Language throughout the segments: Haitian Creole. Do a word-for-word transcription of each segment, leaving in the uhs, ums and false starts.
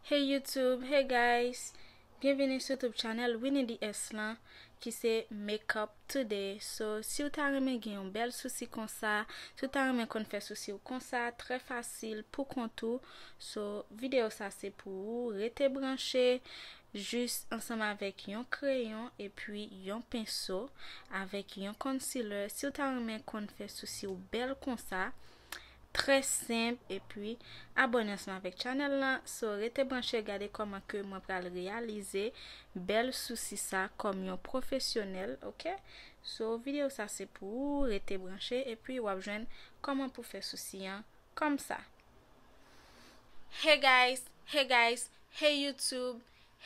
Hey YouTube, hey guys! Byenvini sou YouTube channel Winnie D S lan, ki se Makeup Today. So, si w ta renmen gen yon bèl sousi konsa, si w ta renmen konn fè sousi w konsa, trè fasil, pou kont ou. So, videyo sa se pou ou, rete branche, jis ansanm avèk yon kreyon epi yon penso, avèk yon concealer. Si w ta renmen konn fè sousi w bèl konsa, trè senp, epi abòne ansanm avèk channel lan. So, rete branche gade kòman ke mwen pral reyalize bèl sousi sa kòm yon pwofesyonèl, oke? So, videyo sa se pou ou, rete branche, epi w ap jwenn kòman pou fè sousi an kòm sa. Hey guys, hey guys, hey YouTube,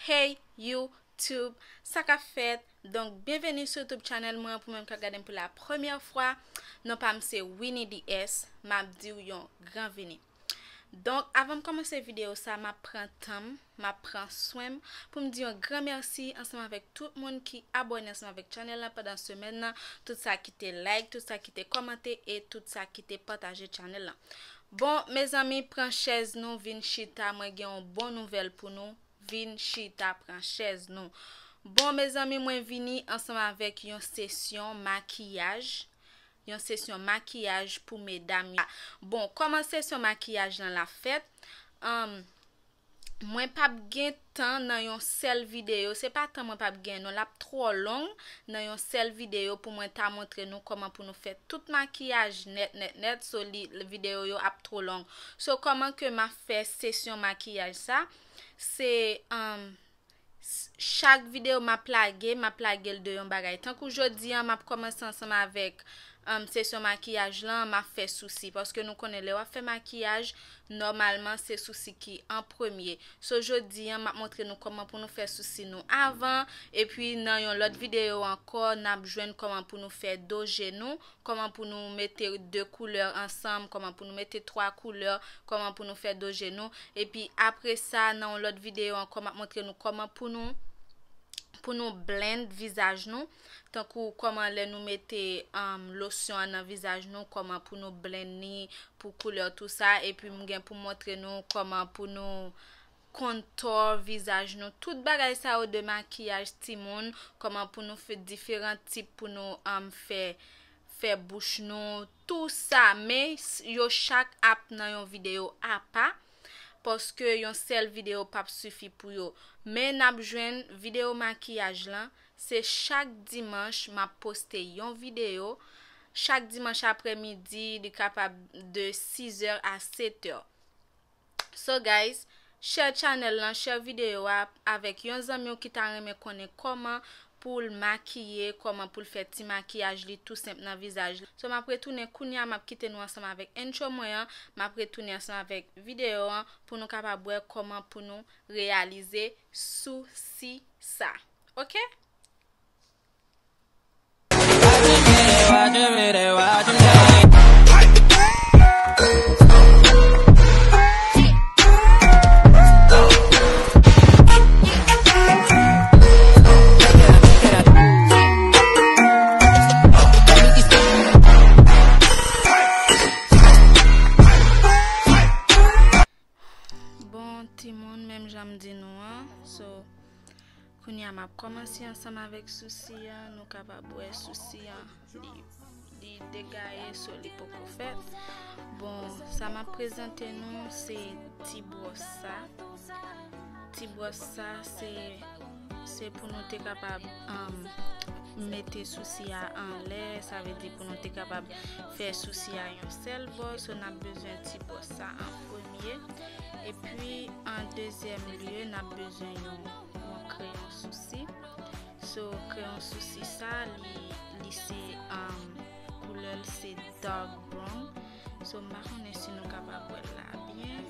hey YouTube, sa k ap fèt? Donk, byenveni sou YouTube channel mwen, pou menm k ap gade m pou la premyè fwa, non pa m se Winnie D S, m ap di w yon gran vini. Donk, avan m kòmanse videyo sa, m ap pran tan m, m ap pran swen m, pou m di yon gran mèsi ansanm avèk tout moun ki abòne ansanm avèk channel lan pandan semèn nan, tout sa ki te like, tout sa ki te kòmante, e tout sa ki te pataje channel lan. Bon, mezanmi, pran chèz nou, vin chita, mwen gen yon bon nouvèl pou nou. Vin chita, pran chèz nou. Bon, mezanmi, mwen vini ansanm avèk yon sesyon makiyaj. Yon sesyon makiyaj pou medam yo. Bon, kòman sesyon makiyaj lan la fèt? Anm, mwen p ap gen tan nan yon sèl videyo. Se pa tan mwen p ap gen, non, l ap twò long nan yon sèl videyo pou mwen ta montre nou kòman pou nou fè tout makiyaj nèt, nèt, nèt. So, li, videyo yo ap twò long. So, kòman ke m ap fè sesyon makiyaj sa? Se, anm, s-, chak videyo m ap lage, m ap lage l de yon bagay. Tankou jodi an, m ap kòmanse ansanm avèk, anm, sesyon makiyaj lan, m ap fè sousi. Paske nou konnen lè w ap fè makiyaj, nòmalman, se sousi ki an premye. So, jodi an, m ap montre nou kòman pou nou fè sousi nou avan. Epi, nan yon lòt videyo ankò, n ap jwenn kòman pou nou fè do je nou, kòman pou nou mete de koulè ansanm, kòman pou nou mete twa koulè, kòman pou nou fè do je nou. Epi apre sa, nan yon lòt videyo ankò, m ap montre nou kòman pou nou, pou nou blend vizaj nou. Tankou kòman lè nou mete, um, losyon an nan vizaj nou, kòman pou nou blend li pou koulè tou sa. Epi m gen pou montre nou kòman pou nou kontò vizaj nou. Tout bagay sa yo de makiyaj timoun, kòman pou nou fè diferan tip pou nou, um, fè, fè bouch nou, tou sa. Men s-, yo chak ap nan yon videyo apa, paske yon sèl videyo p ap sifi pou yo. Men n ap jwenn videyo makiyaj lan, se chak dimanch m ap poste yon videyo. Chak dimanch aprèmidi, li kapab de sizè a setè. So guys, share channel lan, share videyo a avèk yon zanmi w ki ta renmen konnen kòman pou l makiye, kòman pou l fè ti makiyaj li tou senp nan vizaj li. So m ap retounen kounye a, m ap kite nou ansanm avèk intro mwen an, m ap retounen ansanm avèk videyo an pou nou kapab wè kòman pou nou reyalize sousi sa. Oke? Bon, timoun, menm jan m di nou an, so, kounye a m ap kòmanse ansanm avèk sousi an, nou kapab wè sousi an, li, li degaye, so li poko fèt. Bon, sa m ap prezante nou, se ti bwòs sa. Ti bwòs sa, se, se pou nou te kapab, um, mete sousi a anlè, sa vle di pou nou te kapab fè sousi a yon sèl bò. So, n ap bezwen ti bwòs sa an premye. Epi, an dezyèm lye, n ap bezwen yon, yon kreyon sousi. So, kreyon sousi sa, li, li se, um, koulè l se dark brown. So, m pa konnen si nou kapab wè l la byen.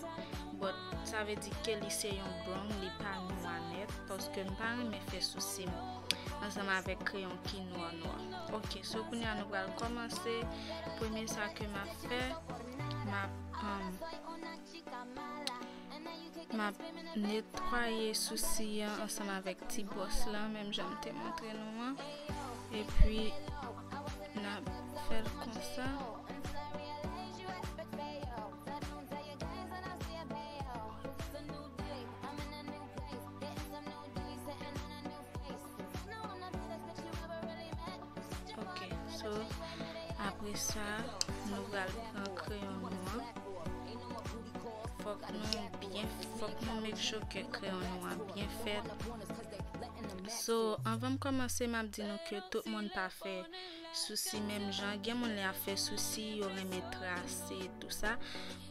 But, sa vle di ke li se yon brown, li pa nwa nèt, paske m pa renmen fè sousi m ansanm avèk kreyon ki nwa nwa. Oke, so kounye a nou pral kòmanse. Premye sa ke m ap fè, m ap, um, m ap netwaye sousi an ansanm avèk ti bwòs lan, menm jan m te montre nou an. Epi, n ap fè l konsa. Let me know what you expect, babe. Set the mood, take your chance, and I'll see it, babe. It's a new day, I'm in So, apre sa, nou pral pran kreyon nou an. Fòk nou byen, fòk nou make sure ke kreyon nou an byen fèt. So, anvan m kòmanse, m ap di nou ke tout moun pa fè sousi menm jan. Gen moun lè y ap fè sousi, yo renmen trase, tou sa.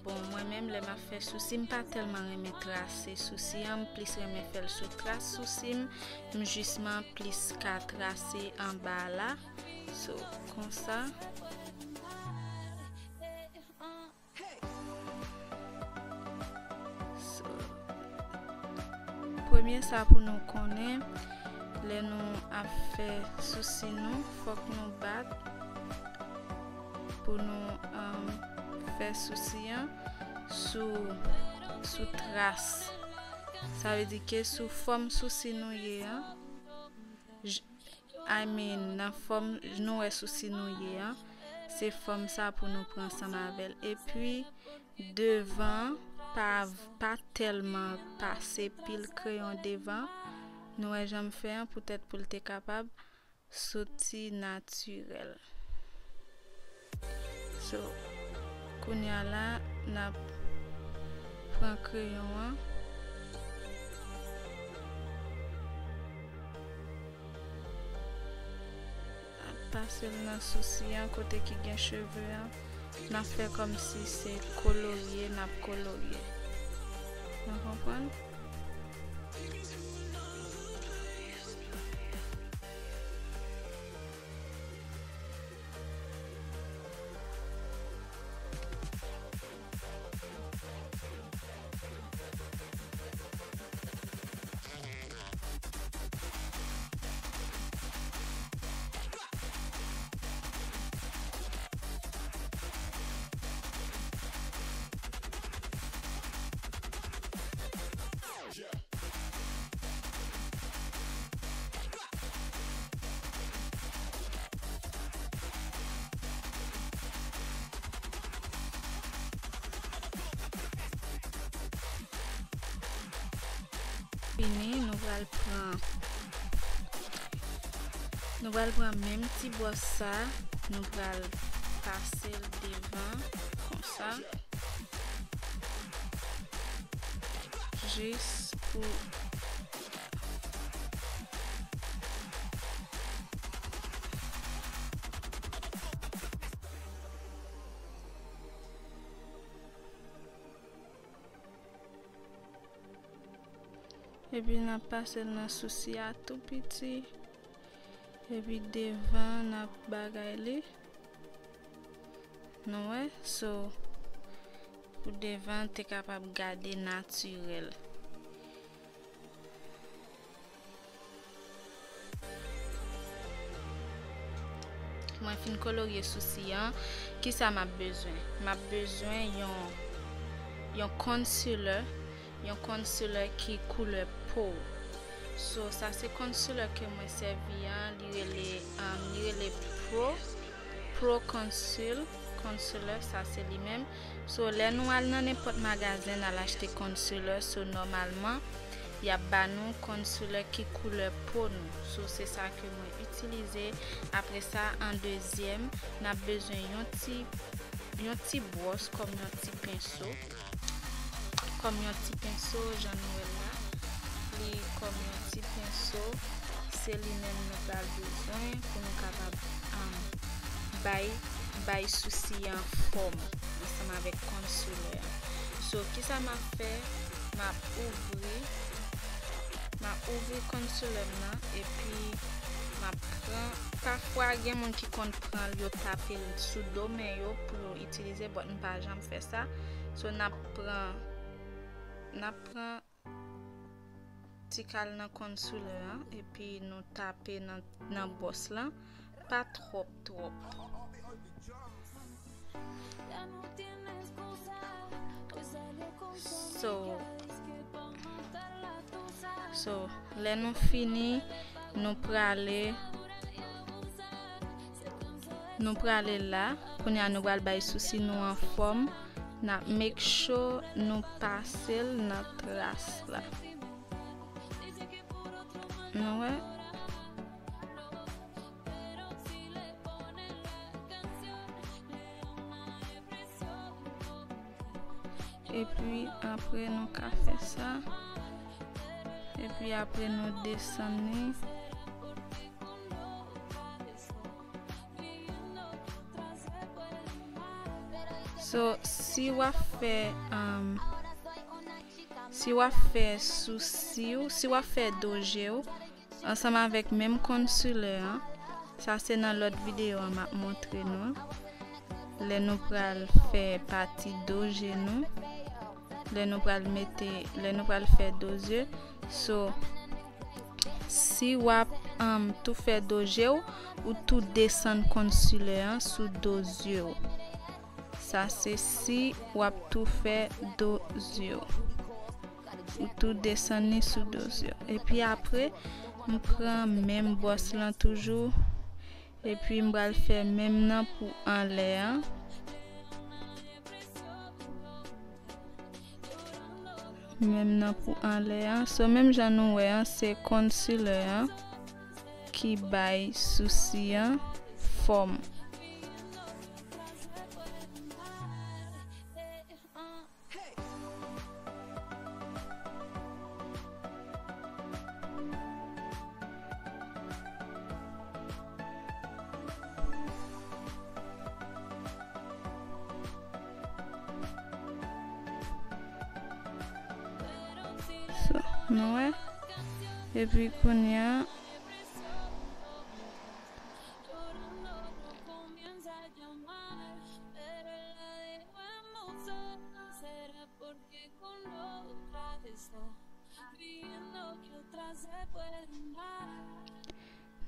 Bon, mwen menm, lè m ap fè sousi, m pa tèlman renmen trase sousi an, m plis renmen fè l sou tras sousi m, m jis m plis ka trase anba la. So, konsa. So, premye sa pou nou konnen, lè nou ap fè sousi nou, fòk nou bat pou nou, um, fè sousi an sou, sou tras. Sa vle di ke sou fòm sousi nou ye an, j-, I mean, nan fòm nou wè sousi nou ye an, se fòm sa pou nou pran ansanm avè l. Epi, devan, pa, pa tèlman pase pil kreyon devan. Nou wè jan m fè an, poutèt pou l te kapab soti natirèl. So, kounye a la, n ap pran kreyon an, n ap pase l nan sousi an, kote ki gen cheve an. N ap fè kòmsi se kolorye, n ap kolorye. Nou konprann? Fini, nou pral pran, nou pral pran menm ti bwòs sa, nou pral pase l devan, konsa. Jis pou Epi n ap pase l nan sousi a tou piti. Epi devan n ap bagay li. Nou wè? So, pou devan te kapab gade natirèl. Mwen fin kolorye sousi an, kisa m ap bezwen? M ap bezwen yon, yon concealer, yon concealer ki koulè po. So, sa se concealer ke mwen sèvi an, li rele, um, li rele Pro, Pro Conceal, Concealer, sa se li menm. So, lè nou al nan nenpòt magazen, n al achte concealer, so, nòmalman, y ap ba nou concealer ki koulè po nou. So, se sa ke mwen itilize. Apre sa, an dezyèm, n ap bezwen yon ti, yon ti bwòs kòm yon ti penso. Kòm yon ti penso, jan nou wè l la. Li kòm yon ti penso. Se li menm nou pral bezwen pou nou kapab, um, bay, bay sousi an fòm ansanm avèk concealer an. So, kisa m ap fè? M ap ouvri, m ap ouvri concealer m nan, epi m ap pran, pafwa gen moun ki konn pran l, yo tape l sou do men yo pou yo itilize, but m pa janm fè sa. So, n ap pran, n ap pran ti kal nan concealer an, epi nou tape nan, nan bòs lan, pa twòp, twòp. So, so, lè nou fini, nou prale, nou prale la. Kounye a, nou pral bay sousi nou an fòm. N ap make sure nou pase l nan tras la. Nou wè? Epi apre nou ka fè sa. Epi apre nou desann li. So, si w ap fè, um, si w ap fè sousi w, si w ap fè do je w, ansanm avèk menm concealer an, sa se nan lòt videyo an m ap montre nou. Lè nou pral fè pati do je nou, lè nou pral mete, lè nou pral fè do je, so, si w ap, um, tou fè do je w, ou tou desann concealer an sou do je w. Sa se si w ap tou fè do je w. Ou tou desann li sou do je w. Epi apre, m pran menm bwòs lan toujou. Epi m pral fè menm nan pou anlè an. Menm nan pou anlè an. So, menm jan nou wè an, se concealer an ki bay sousi an fòm. So, nou wè? Epi kounye a,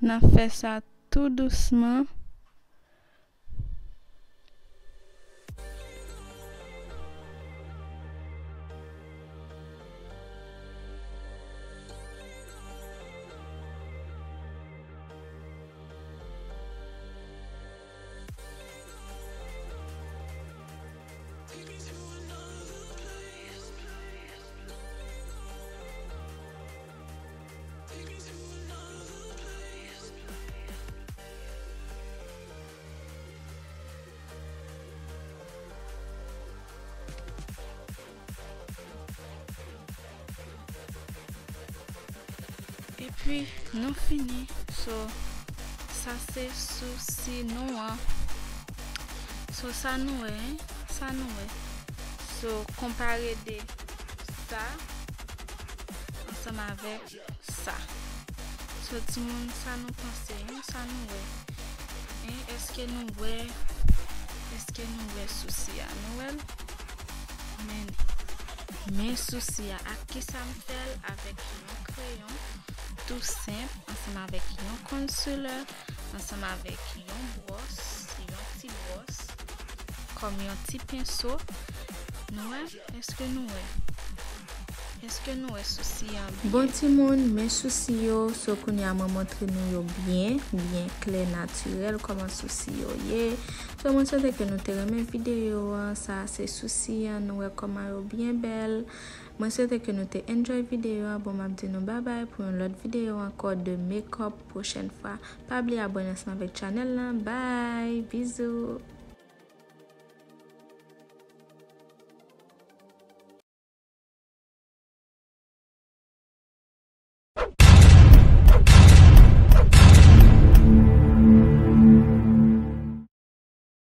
n ap fè sa tou dousman. Epi, nou fini. So, sa se sousi nou an. So, sa nou wè, hein? Sa nou wè. So, konpare de sa ansanm avèk sa. So, timoun, sa nou panse, hein? Sa nou wè? Hein? Èske nou wè, èske nou wè sousi a? Nou wè l? Men, men sousi a, ak kisa m fè l? Avèk yon kreyon tou senp, ansanm avèk yon concealer, ansanm avèk yon bwòs, yon ti bwòs, kòm yon ti penso. Nou wè? Èske nou wè? Èske nou wè sousi an byen? Bon, timoun, men sousi yo. So, kounye a mwen montre nou yo byen, byen klè, natirèl, kòman sousi yo ye. So, mwen swete ke nou te renmen videyo an. Sa se sousi an, nou wè kòman yo byen bèl. Mwen swete ke nou te enjoy videyo an. Bon, m ap di nou babay pou yon lòt videyo ankò de makeup pwochèn fwa. Pa bliye abòne ansanm avèk channel lan. Bye, bizou.